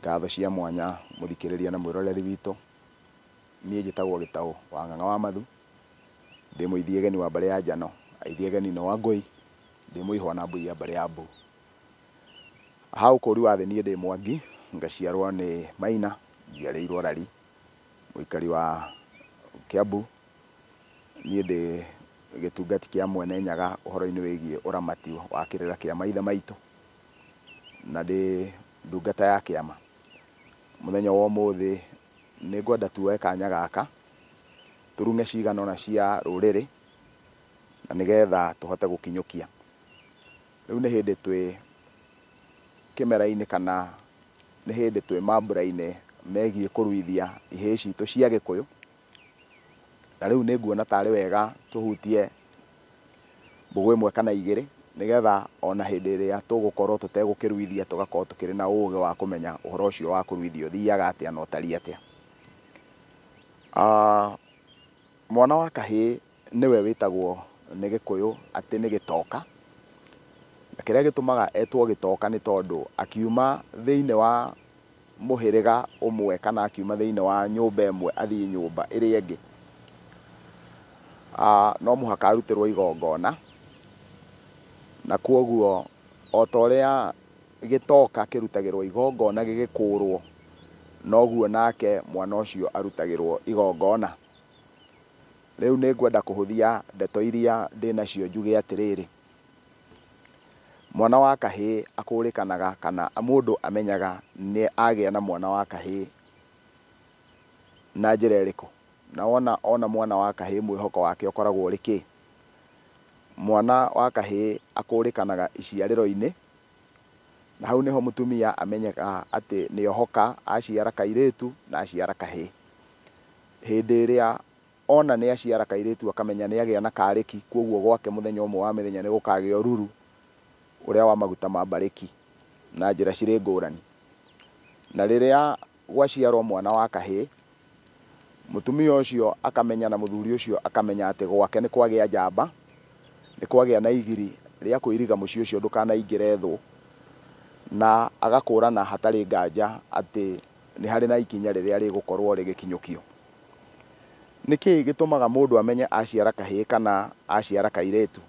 Ngatho cia mwanya mũthikĩrĩria na mwĩroreri witũ. Niĩ njĩtagwo Gĩtaũ wa Ng'ang'a wa Mathu, ndĩ mũithiegeni wa mbarĩ ya Njano, aithiegeni nĩ Wangũi, ndĩ mũihwa na mbui ya mbarĩ ya Mbu. Ha ũkũri wa thĩ niĩ ndĩ Mwangi, ngaciarwo nĩ Maina, njiarĩirwo Rari, mũikari wa Kiambu. Niĩ ndĩ gĩtungati kĩa Mwene Nyaga ũhoro-inĩ wĩgiĩ ũramati wa kĩrĩra kĩa maithe maitũ, na ndĩ ndungata ya kĩama. Mũthenya wa ũmũthĩ nĩ ngwenda tuoe kanya gaka tũrung'e cigana ũna cia rũrĩrĩ na nĩgetha tũhote gũkinyũkia. Rĩu nĩ hĩndĩ twĩ kĩmera-inĩ kana nĩ hĩndĩ twĩ mambura-inĩ megiĩ kũruithia ihĩĩ citũ cia Gĩkũyũ, na rĩu nĩ nguona tarĩ wega tũhutie mbũgũ ĩmwe kana igĩrĩ nĩgetha ona hĩndĩ ĩrĩa tũgũkorwo tũtegũkĩruithia tũgakorwo tũkĩrĩ na ũgĩ wa kũmenya ũhoro ũcio wa kũruithia ũthiaga atĩa na ũtariĩ atĩa. Mwana wa kahĩĩ nĩwe wĩtagwo nĩ Gĩkũyũ atĩ nĩ gĩtoka, na kĩrĩa gĩtũmaga etwo gĩtoka nĩ tondũ akiuma thĩinĩ wa mũhĩrĩga ũmwe kana akiuma thĩinĩ wa nyũmba ĩmwe athiĩ nyũmba ĩrĩa ĩngĩ, no mũhaka arutĩrwo igongona, na kwoguo o ta ũrĩa gĩtoka kĩrutagĩrwo igongona gĩgĩkũrwo, noguo nake mwana ũcio arutagĩrwo igongona. Rĩu nĩ ngwenda kũhũthia ndeto iria ndĩnacio njuge atĩrĩrĩ, mwana wa kahĩĩ akũrĩkanaga kana mũndũ amenyaga nĩ agĩa na mwana wa kahĩĩ na njĩra ĩrĩkũ? Na wona ona mwana wa kahĩĩ mwĩhoko wake ũkoragwo ũrĩ kĩ? Mwana wa kahĩĩ akũrĩkanaga iciarĩro-inĩ, na hau nĩho mũtumia amenyaga atĩ nĩohoka aciara kairĩtu na aciara kahĩĩ. Hĩndĩ ĩrĩa ona nĩ aciara kairĩtu akamenya nĩ agĩa na karĩki, kwoguo gwake mũthenya ũmwe wa mĩthenya nĩ gũkagĩa ũruru ũrĩa wa maguta ma mbarĩki na njĩra cirĩ ngũrani. Na rĩrĩa gwaciarwo mwana wa kahĩĩ, mũtumia ũcio akamenya na mũthuri ũcio akamenya atĩ gwake nĩ kwagĩa njamba, nĩ kwagĩa na igiri rĩa kũiriga mũciĩ ũcio ndũkanaingĩre thũ, na agakũrana hatarĩ nganja atĩ nĩ harĩ na ikinya rĩrĩa rĩgũkorwo rĩgĩkinyũkio. Nĩkĩ gĩtũmaga mũndũ amenye aciara kahĩĩ kana aciara kairĩtu?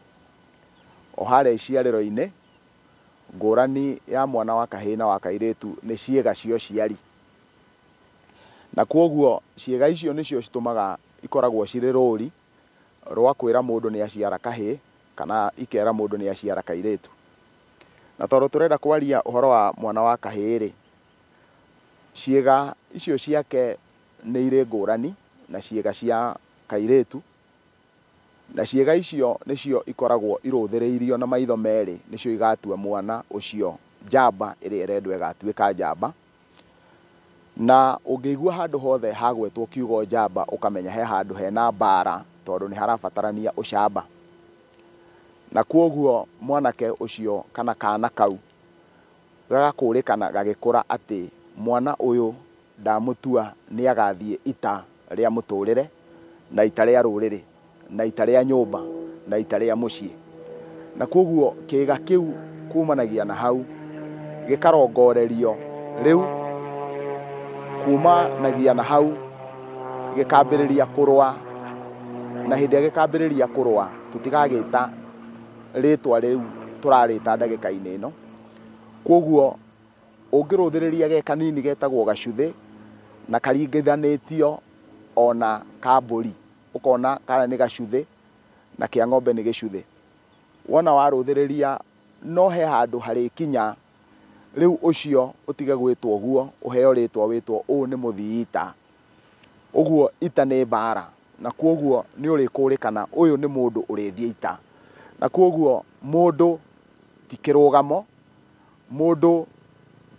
O harĩa iciarĩro-inĩ, ngũrani ya mwana wa kahĩĩ na wa kairĩtu nĩ ciĩga cia ũciari. Na kwoguo ciĩga icio nĩcio citũmaga ikoragwo cirĩ rũri rwa kwĩra mũndũ nĩ aciara kahĩĩ kana ikera mũndũ nĩ aciara kairĩtu. Na tondũ tũrenda kwaria ũhoro wa mwana wa kahĩĩ rĩ, ciĩga icio ciake nĩ irĩ ngũrani na ciĩga cia kairĩtu, na ciĩga icio nĩcio ikoragwo irũthĩrĩirio na maitho merĩ, nĩcio igatua mwana ũcio njamba ĩrĩa ĩrendwo ĩgatuĩka njamba. Na ũngĩigua handũ hothe hagwetwo kiugo njamba ũkamenya he handũ hena mbara, tondũ nĩ harabatarania ũcamba. Na kwoguo mwanake ũcio kana kana kau gagakũrĩkana gagĩkũra atĩ mwana ũyũ ndamũtua nĩ agathiĩ ita rĩa mũtũrĩre, na ita rĩa rũrĩrĩ, na ita rĩa nyũmba, na ita rĩa mũciĩ. Na kwoguo kĩĩga kĩu kumanagia na hau gĩkarongorerio rĩu kumanagia na hau gĩkambĩrĩria kũrũa, na hĩndĩ ĩrĩa gĩkambĩrĩria kũrũa tũtigagĩta rĩtwa rĩu tũrarĩta ndagĩka-inĩ ĩno. Kwoguo ũngĩrũthĩrĩria ge kanini getagwo gacuthĩ na karingithanĩtio ona ka mbũri, ũkona karĩa nĩ gacuthĩ na kĩa ng'ombe nĩ gĩcuthĩ. Wona warũthĩrĩria no he handũ harĩkinya rĩu ũcio ũtige gwĩtwo ũguo, ũheo rĩtwa wĩtwo ũũ nĩ mũthii ita. Ũguo ita nĩ mbara, na kwoguo nĩ ũrĩkũrĩkana ũyũ nĩ mũndũ ũrĩthiĩ ita. Na kwoguo mũndũ ti kĩrũgamo, mũndũ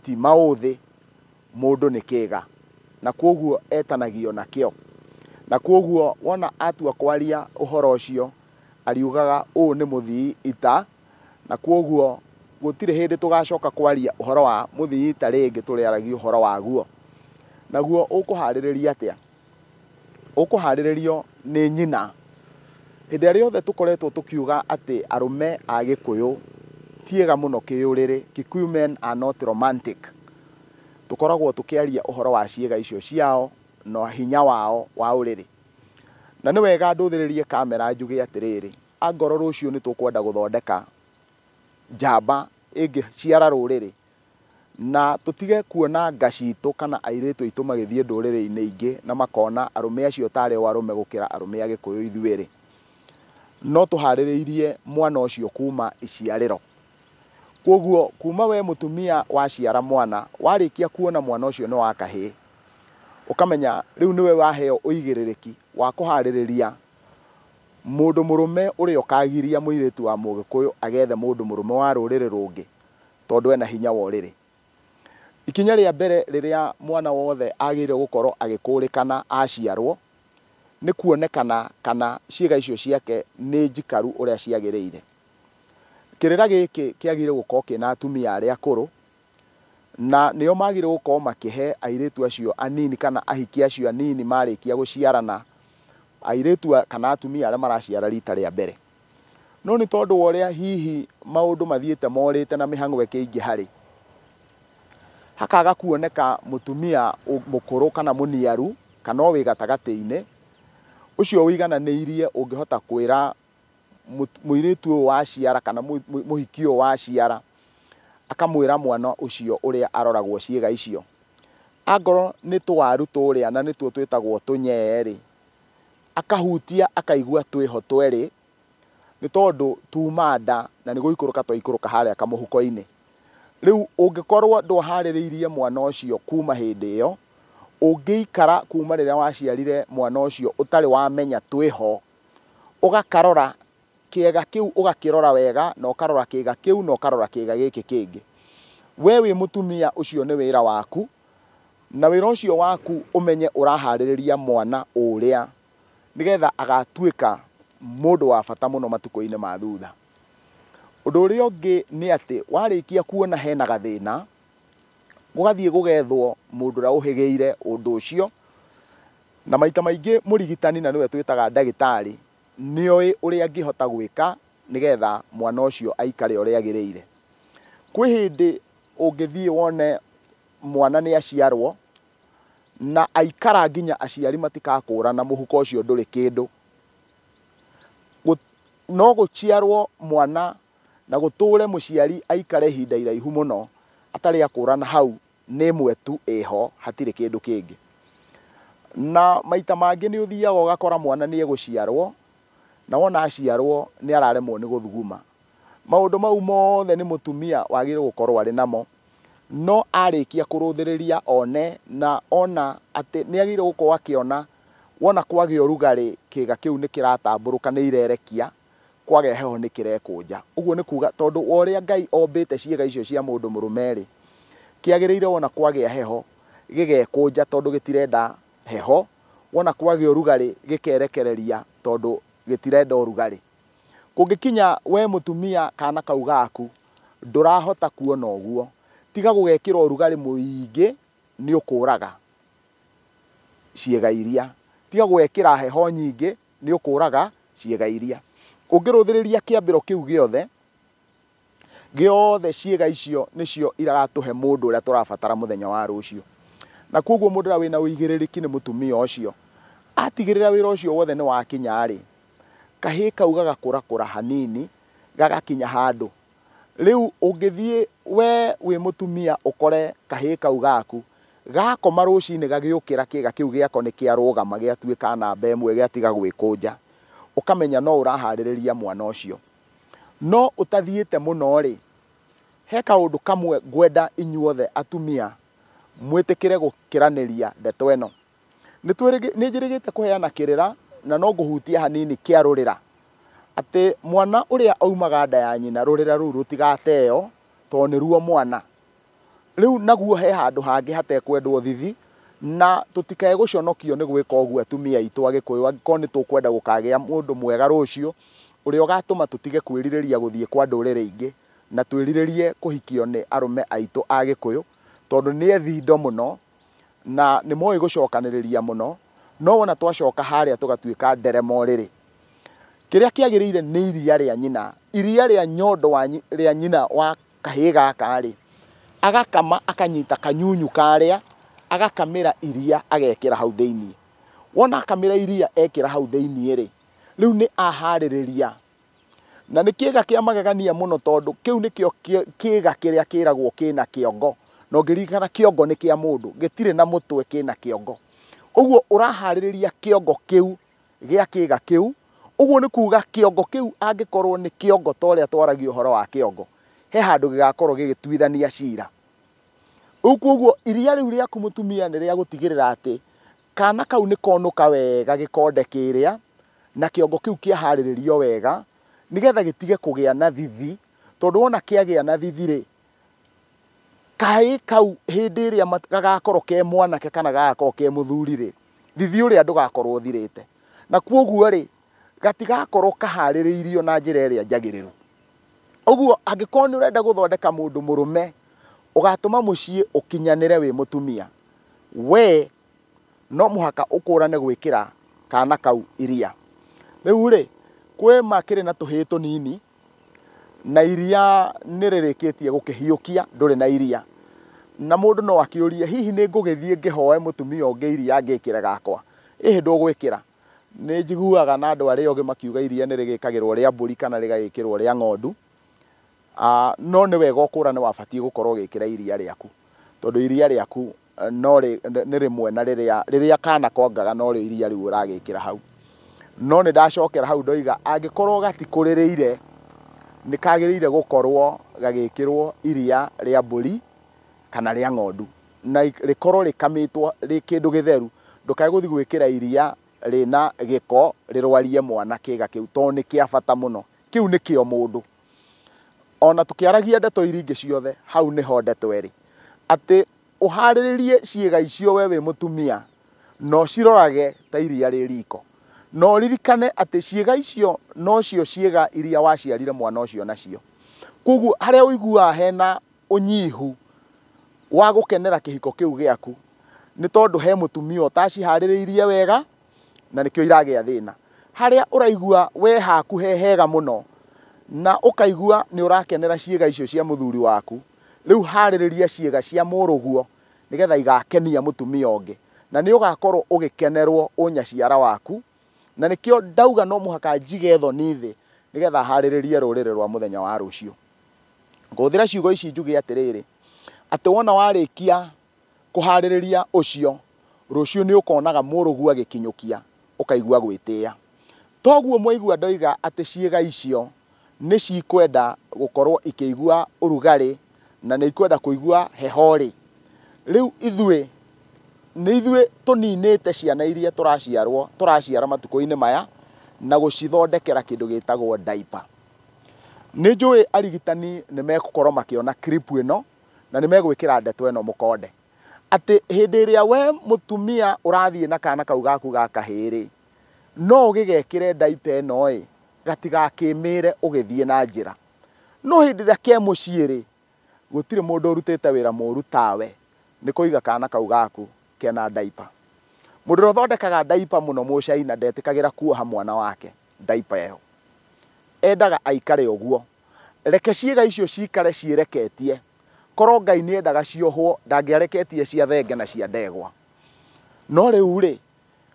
ti maũthĩ, mũndũ nĩ kĩga. Na kwoguo etanagio nakĩo. Na kwoguo wona atua kwaria ũhoro ũcio ariugaga ũũ nĩ mũthii ita, na kwoguo gũtirĩ hĩndĩ tũgacoka kwaria ũhoro wa mũthii ita rĩngĩ, tũrĩaragia ũhoro waguo. Naguo ũkũharĩrĩria atĩa? Ũkũharĩrĩrio nĩ nyina. Hĩndĩ ĩrĩa yothe tũkoretwo tũkiuga atĩ arũme a Gĩkũyũ ti ega mũno kĩũrĩrĩ, Kikuyu men are not romantic. Tũkoragwo tũkĩaria ũhoro wa ciĩga icio ciao na hinya wao wa ũrĩrĩ. Na nĩ wega ndũthĩrĩrie kamera njuge atĩrĩrĩ, angorwo rũciũ nĩ tũkwenda gũthondeka njamba ĩngĩciara rũrĩrĩ, na tũtige kuona nga citũ kana airĩtu aitũ magĩthiĩ ndũrĩrĩ-inĩ ingĩ na makona arũme acio tarĩ o arũme gũkĩra arũme a Gĩkũyũ ithuĩ-rĩ, no tũharĩrĩirie mwana ũcio kuma iciarĩro. Koguo kuma we mũtumia waciara mwana, warĩkia kuona mwana ũcio nĩ wa kahĩĩ, ũkamenya rĩu nĩwe waheo ũigĩrĩrĩki wa kũharĩrĩria mũndũ mũrũme ũrĩa ũkagiria mũirĩtu wa Mũgĩkũyũ agethe mũndũ mũrũme wa rũrĩrĩ rũngĩ tondũ ena hinya wa ũrĩrĩ. Ikinya rĩa mbere rĩrĩa mwana wothe agĩrĩire gũkorwo agĩkũrĩkana aciarwo nĩ kuonekana kana ciĩga icio ciake nĩ njikaru ũrĩa ciagĩrĩire. Kĩrĩra gĩkĩ kĩagĩrĩire gũkorwo kĩna atumia arĩa akũrũ, na nĩo magĩrĩire gũkorwo makĩhe airĩtu acio anini kana ahiki acio anini marĩkia gũciarana, airĩtu kana atumia arĩa maraciara rita rĩa mbere. No nĩ tondũ wa ũrĩa hihi maũndũ mathiĩte morĩte na mĩhang'o ĩkĩingĩha rĩ, hakaga kuoneka mũtumia mũkũrũ kana mũniaru kana o wĩ gatagatĩ-inĩ ũcio ũigananĩirie ũngĩhota kwĩra mũirĩtu ũyũ waciara kana mũhiki ũyũ waciara akamwĩra mwana ũcio ũrĩa aroragwo ciĩga icio. Angorwo nĩ tũwaru tũrĩa na nĩtuo twĩtagwo tũnyee-rĩ, akahutia akaigua twĩho twerĩ, nĩ tondũ tuma nda na nĩ gũikũrũka twaikũrũka harĩa kamũhuko-inĩ. Rĩu ũngĩkorwo ndwaharĩrĩirie mwana ũcio kuma hĩndĩ ĩyo, ũngĩikara kuma rĩrĩa waciarire mwana ũcio ũtarĩ wamenya twĩho, ũgakarora kĩega kĩu ũgakĩrora wega na ũkarora kĩga kĩu na ũkarora kĩga gĩkĩ kĩngĩ. We wĩ mũtumia ũcio nĩ wĩra waku, na wĩra ũcio waku ũmenye ũraharĩrĩria mwana ũrĩa nĩgetha agatuĩka mũndũ wa bata mũno matukũ-inĩ ma thutha. Ũndũ ũrĩa ũngĩ nĩ atĩ warĩkia kuona hena gathĩna, gũgathiĩ gũgethwo mũndũ ũrĩa ũhĩgĩire ũndũ ũcio, na maita maingĩ mũrigitani na nĩwe twĩtaga ndagĩtarĩ nĩoĩ ũrĩa angĩhota gwĩka nĩgetha mwana ũcio aikare ũrĩa agĩrĩire. Kwĩ hĩndĩ ũngĩthiĩ wone mwana nĩ aciarwo na aikara nginya aciari matikakũrana mũhuko ũcio ndũrĩ kĩndũ. No gũciarwo mwana na gũtũre mũciari aikare ihinda iraihu mũno atarĩ akũrana hau nĩ ĩmwe tu ĩho hatirĩ kĩndũ kĩngĩ. Na maita mangĩ nĩ ũthiaga ũgakora mwana nĩ egũciarwo na wona aciarwo nĩ araremwo nĩ gũthuguma. Maũndũ mau mothe nĩ mũtumia wagĩrĩirwo gũkorwo arĩ namo, no arĩkia kũrũthĩrĩria one na ona atĩ nĩ agĩrĩirwo gũkorwo akĩona wona kwagĩa ũrugarĩ kĩga kĩu nĩ kĩratambũrũka nĩ irerekia, kwagĩa heho nĩ kĩrekũnja. Ũguo nĩ kuga tondũ wa ũrĩa Ngai ombĩte ciĩga icio cia mũndũ mũrũme rĩ, kĩagĩrĩire wona kwagĩa heho gĩgekũnja tondũ gĩtirenda heho, wona kwagĩa ũrugarĩ gĩkerekereria tondũ gĩtirenda ũrugarĩ. Kũngĩkinya we mũtumia kana kau gaku ndũrahota kuona ũguo, tiga gũgekĩra ũrugarĩ mũingĩ nĩ ũkũraga ciĩga iria, tiga gũgekĩra heho nyingĩ nĩ ũkũraga ciĩga iria. Ũngĩrũthĩrĩria kĩambĩro kĩu gĩothe gĩothe ciĩga icio nĩcio iratũhe mũndũ ũrĩa tũrabatara mũthenya wa rũciũ. Na koguo mũndũ ũrĩa wĩna ũigĩrĩrĩki nĩ mũtumia ũcio, atigĩrĩra wĩra ũcio wothe nĩ wakinya rĩ, kahĩĩ kau gagakũrakũra hanini gagakinya handũ. Rĩu ũngĩthiĩ we wĩ mũtumia ũkore kahĩĩ kau gaku gakoma rũcinĩ gagĩũkĩra kĩga kĩu gĩako nĩ kĩarũgama gĩatuĩka namba ĩmwe gĩatiga gwĩkũnja, ũkamenya no ũraharĩrĩria mwana ũcio. No ũtathiĩte mũno rĩ, he kaũndũ kamwe ngwenda inyuothe atumia mwĩtĩkĩre gũkĩranĩria ndeto ĩno. Nĩ njĩrĩgĩte kũheana kĩrĩra na no ngũhutia hanini kĩa rũrĩra, atĩ mwana ũrĩa aumaga nda ya nyina rũrĩra rũu rũtigateo tondũ nĩruo mwana. Rĩu naguo he handũ hangĩ hatekwendwo thithi, na tũtikae gũconokio nĩ gwĩka ũguo atumia aitũ Agĩkũyũ, angĩkorwo nĩ tũkwenda gũkagĩa mũndũ mwega rũciũ ũrĩa ũgatũma tũtige kwĩrirĩria gũthiĩ kwa ndũrĩrĩ ingĩ na twĩrirĩrie kũhikio nĩ arũme aitũ a Gĩkũyũ, tondũ nĩ ethi indo mũno na nĩ moĩ gũcokanĩrĩria mũno. No wona twacoka harĩa tũgatuĩka nderemo rĩrĩ, kĩrĩa kĩagĩrĩire nĩ iria rĩa nyina, iria rĩa nyondo rĩa nyina wa kahĩĩ gaka rĩ, Agakama akanyita kanyunyu karĩa, agakamĩra iria agekĩra hau thĩiniĩ. Wona akamĩra iria ekĩra hau thĩiniĩ rĩ, rĩu nĩ aharĩrĩria. Na nĩ kĩga kĩa magegania mũno tondũ kĩu nĩkĩo kĩga kĩrĩa kĩragwo kĩna kĩongo. Na ũngĩririkana kĩongo nĩ kĩa mũndũ, gĩtirĩ na mũtwe, kĩna kĩongo. Ũguo ũraharĩrĩria kĩongo kĩu gĩa kĩga kĩu. Ũguo nĩ kuga kĩongo kĩu angĩkorwo nĩ kĩongo ta ũrĩa twaragia ũhoro wa kĩongo, he handũ gĩgakorwo gĩgĩtuithania cira. Rĩu koguo iria rĩu rĩaku mũtumia nĩ rĩa gũtigĩrĩra atĩ kana kau nĩ konũka wega gĩkonde kĩrĩa, na kĩongo kĩu kĩaharĩrĩrio wega, nĩgetha gĩtige kũgĩa na thithi, tondũ wona kĩagĩa na thithi rĩ, kahĩĩ kau hĩndĩ ĩrĩa gagakorwo ke mwanake kana gagakorwo ke mũthuri rĩ, thithi ũrĩa ndũgakorwo ũthirĩte. Na koguo rĩ, gatigakorwo kaharĩrĩirio na njĩra ĩrĩa njagĩrĩru. Ũguo angĩkorwo nĩ ũrenda gũthondeka mũndũ mũrũme, ũgatũma mũciĩ ũkinyanĩre wĩ mũtumia, we no mũhaka ũkũrane gwĩkĩra kana kau iria. Rĩu rĩ, kwĩ makĩrĩ na tũhĩĩ tũnini, na iria nĩ rĩrĩkĩtie gũkĩhiũkia, ndũrĩ na iria. Na mũndũ no akĩũrie, hihi nĩ ngũgĩthiĩ ngĩhoe mũtumia ũngĩ iria ngĩkĩre gakwa? Ĩhĩ ndũgwĩkĩra. Nĩ njiguaga na andũ arĩa ogĩ makiuga iria nĩ rĩgĩkagĩrwo rĩa mbũri kana rĩgagĩkĩrwo rĩa ng'ondu. No nĩ wega ũkũrane wabatiĩ gũkorwo ũgĩkĩra iria rĩaku, tondũ iria rĩaku no nĩ rĩmwe na rĩrĩa kana kongaga no rĩo iria rĩu ũragĩkĩra hau. No nĩ ndacokera hau ndoiga angĩkorwo gatikũrĩrĩire, nĩ kagĩrĩire gũkorwo gagĩkĩrwo iria rĩa mbũri kana rĩa ng'ondu, na rĩkorwo rĩkamĩtwo rĩ kĩndũ gĩtheru. Ndũkae gũthiĩ gwĩkĩra iria rĩna gĩko rĩrwarie mwana kĩga kĩu, tondũ nĩ kĩa bata mũno. Kĩu nĩkĩo mũndũ. Ona tũkĩaragia ndeto iria ingĩ ciothe, hau nĩho ndeto ĩrĩ. Atĩ ũharĩrĩrie ciĩga icio we wĩ mũtumia, na ũcirorage ta iria rĩ riko. Na ũririkane atĩ ciĩga icio nocio ciĩga iria waciarire mwana ũcio nacio. Koguo harĩa ũiguaga hena ũnyihu wa gũkenera kĩhiko kĩu gĩaku, nĩ tondũ he mũtumia ũtaciharĩrĩirie wega, na nĩkĩo iragĩa thĩna. Harĩa ũraigua we haku he hega mũno, na ũkaigua nĩ ũrakenera ciĩga icio cia mũthuri waku, rĩu harĩrĩria ciĩga cia mũrũguo nĩgetha igakenia mũtumia ũngĩ, na nĩ ũgakorwo ũgĩkenerwo ũnyaciara waku. Na nĩkĩo ndauga no mũhaka njige thoni thĩ nĩgetha harĩrĩrie rũrĩrĩ rwa mũthenya wa rũciũ. Ngũhũthĩra ciugo ici njuge atĩrĩrĩ, atĩ wona warĩkia kũharĩrĩria ũcio, rũciũ nĩ ũkonaga mũrũguo agĩkinyũkia, ũkaigua gwĩtĩĩa. Toguo mwaigua ndoiga atĩ ciĩga icio nĩ cikwenda gũkorwo ikĩigua ũrugarĩ na nĩ ikwenda kũigua heho rĩ, rĩu ithuĩ nĩ ithuĩ tũninĩte ciana iria tũraciarwo tũraciara matukũ-inĩ maya na gũcithondekera kĩndũ gĩtagwo diaper. Nĩ njũĩ arigitani nĩ megũkorwo makĩona clip ĩno na nĩ megwĩkĩra ndeto ĩno mũkonde, atĩ hĩndĩ ĩrĩa we mũtumia ũrathiĩ na kana kau gaku ga kahĩĩ rĩ, no ũgĩgekĩre diaper ĩno ĩ, gatigakĩmĩre ũgĩthiĩ na njĩra. No hĩndĩ ĩrĩa ke mũciĩ rĩ, gũtirĩ mũndũ ũrutĩte wĩra mũru tawe nĩ kũiga kana kau gaku kena diaper. Mũndũ ũrĩa ũthondekaga diaper mũno mũcaina ndetĩkagĩra kuoha mwana wake diaper ĩyo, endaga aikare ũguo. Reke ciĩga icio cikare ciĩreketie. Korwo Ngai nĩ endaga ciohwo, ndangĩareketie cia thenge na cia ndegwa. No rĩu rĩ,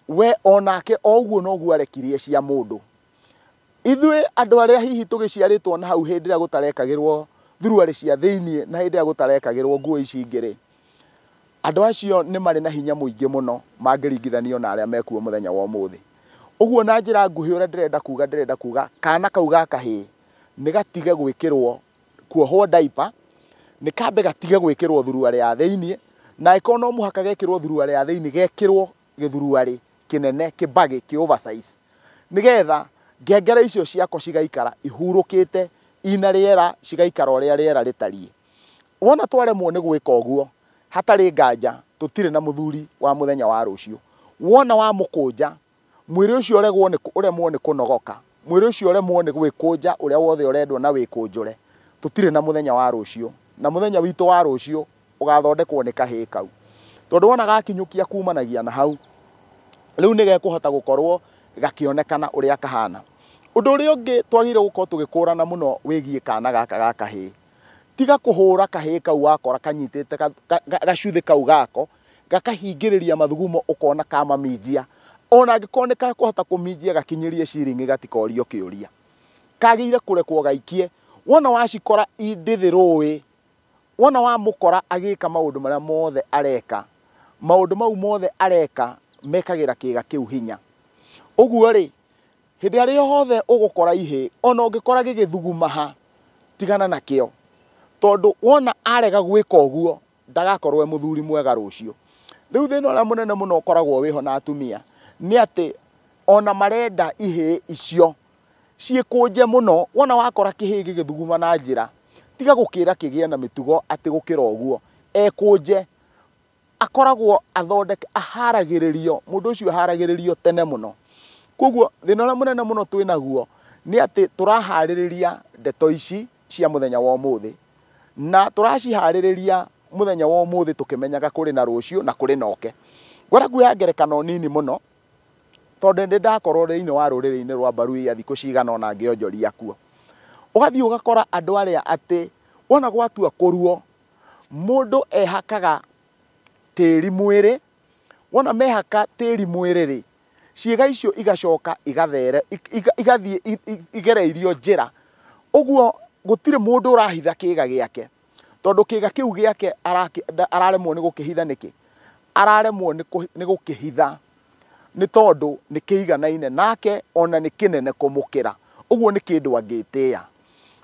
we onake o ũguo noguo arekirie cia mũndũ. Ithuĩ andũ arĩa hihi tũgĩciarĩtwo na hau hĩndĩ ĩrĩa gũtarekagĩrwo thuruarĩ cia thĩiniĩ na hĩndĩ ĩrĩa gũtarekagĩrwo nguo ici ingĩ rĩ, andũ acio nĩ marĩ na hinya mũingĩ mũno mangĩringithanio na arĩa mekuo mũthenya wa ũmũthĩ. Ũguo na njĩra nguhĩ ũrĩa ndĩrenda kuga kana kau ga kahĩĩ nĩ gatige gwĩkĩrwo kuohwo diaper, nĩ kambe gatige gwĩkĩrwo thuruarĩ ya thĩiniĩ, na angĩkorwo no mũhaka gekĩrwo thuruarĩ ya thĩiniĩ, gekĩrwo gĩthuruarĩ kĩnene kĩbagĩ kĩ oversize, nĩgetha ngengere icio ciako cigaikara ihurũkĩte ina rĩera, cigaikara ũrĩa rĩera rĩtariĩ. Wona twaremwo nĩ gwĩka ũguo, hatarĩ nganja tũtirĩ na mũthuri wa mũthenya wa rũciũ. Wona wamũkũnja, mwĩrĩ ũcio ũremwo nĩ kũnogoka, mwĩrĩ ũcio ũremwo nĩ gwĩkũnja ũrĩa wothe ũrendwo na wĩkũnjũre, tũtirĩ na mũthenya wa rũciũ. Na mũthenya witũ wa rũciũ ũgathondekwo nĩ kahĩĩ kau, tondũ wona gakinyũkia kumanagia na hau, rĩu nĩ gekũhota gũkorwo gakĩonekana ũrĩa kahana. Ũndũ ũrĩa ũngĩ twagĩrĩirwo gũkorwo tũgĩkũrana mũno wĩgiĩ kana gaka ga kahĩĩ Tiga kũhũra kahĩĩ kau wakora kanyitĩte gacuthĩ kau gako, gakahingĩrĩria mathugumo ũkona kamaminjia. Ona angĩkorwo nĩ kakũhota kũminjia gakinyĩrie ciringi gatikorio kĩũria. Kagĩire kũrekwo gaikie. Wona wacikora indĩthĩ rũĩ, wona wamũkora agĩka maũndũ marĩa mothe areka, maũndũ mau mothe areka mekagĩra kĩga kĩu hinya. Ũguo rĩ, hĩndĩ ĩrĩa yothe ũgũkora ihĩĩ, ona ũngĩkora gĩgĩthuguma ha, tigana nakĩo. Tondũ wona arega gwĩka ũguo, ndagakorwo e mũthuri mwega rũciũ. Rĩu thĩna ũrĩa mũnene mũno ũkoragwo wĩho na atumia, nĩ atĩ ona marenda ihĩĩ icio ciĩkũnje mũno. Wona wakora kĩhĩĩ gĩgĩthuguma na njĩra, tiga gũkĩra kĩgĩe na mĩtugo atĩ gũkĩra ũguo, ekũnje. Akoragwo athondeke, aharagĩrĩrio, mũndũ ũcio aharagĩrĩrio tene mũno. Koguo thĩna ũrĩa mũnene mũno twĩnaguo nĩ atĩ tũraharĩrĩria ndeto ici cia mũthenya wa ũmũthĩ, na tũraciharĩrĩria mũthenya wa ũmũthĩ tũkĩmenyaga kũrĩ na rũciũ na kũrĩ na oke. Ngwenda kuoya ngerekano nini mũno, tondũ nĩ ndakorwo thĩinĩ wa rũrĩrĩ-inĩ rwa Mbaruya thikũ cigana ũna ngĩonjoria kuo. Ũgathiĩ ũgakora andũ arĩa atĩ wona gwatua kũruo, mũndũ ehakaga tĩri mwĩrĩ, wona mehaka tĩri mwĩrĩ rĩ, ciĩga icio igacoka igathere, igathiĩ igereirio njĩra. Ũguo gũtirĩ mũndũ ũrahitha kĩga gĩake, tondũ kĩga kĩu gĩake araremwo nĩ gũkĩhitha nĩkĩ? Araremwo nĩ gũkĩhitha nĩ tondũ nĩ kĩiganaine nake, ona nĩ kĩnene kũmũkĩra. Ũguo nĩ kĩndũ angĩtĩĩa.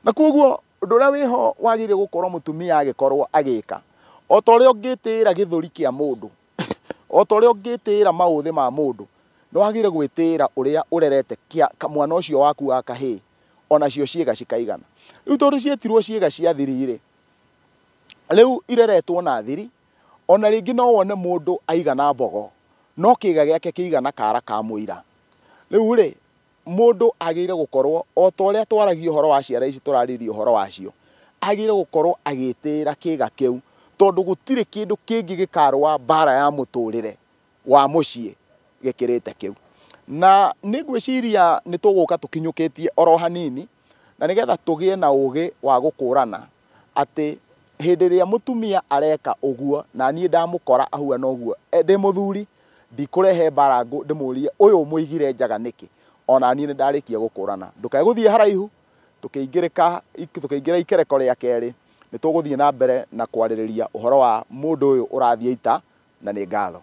Na koguo ũndũ ũrĩa wĩho wagĩrĩire gũkorwo mũtumia agĩkorwo agĩka, o ta ũrĩa ũngĩtĩĩra gĩthũri kĩa mũndũ, o ta ũrĩa ũngĩtĩĩra maũthĩ ma mũndũ, nĩ wagĩrĩire gwĩtĩĩra ũrĩa ũrerete mwana ũcio waku wa kahĩĩ, onacio ciĩga cikaigana. Rĩu tondũ ciĩtirwo ciĩga cia thiri rĩ, rĩu ireretwo na thiri, ona rĩngĩ no wone mũndũ aigana mbogo, no kĩga gĩake kĩigana kara ka mũira. Rĩu rĩ, mũndũ agĩrĩire gũkorwo o ta ũrĩa twaragia ũhoro wa ciara ici tũrarĩria ũhoro wacio, agĩrĩire gũkorwo agĩtĩĩra kĩga kĩu, tondũ gũtirĩ kĩndũ kĩngĩ gĩkarũa mbara ya mũtũrĩre wa mũciĩ gĩkĩrĩte kĩu. Na nĩ ngwĩciria nĩ tũgũka tũkinyũkĩtie oro hanini, na nĩgetha tũgĩe na ũgĩ wa gũkũrana atĩ hĩndĩ ĩrĩa mũtumia areka ũguo, na niĩ ndamũkora ahuana ũguo, ndĩ mũthuri, ndikũrehe mbara ndĩmũrie ũyũ mũigire njaga nĩkĩ, ona niĩ nĩ ndarĩkia gũkũrana. Ndũkae gũthiĩ haraihu, tũkĩingĩra ikereko rĩa kerĩ, nĩ tũgũthiĩ na mbere na kwarĩrĩria ũhoro wa mũndũ ũyũ ũrathiĩ ita, na nĩ ngatho.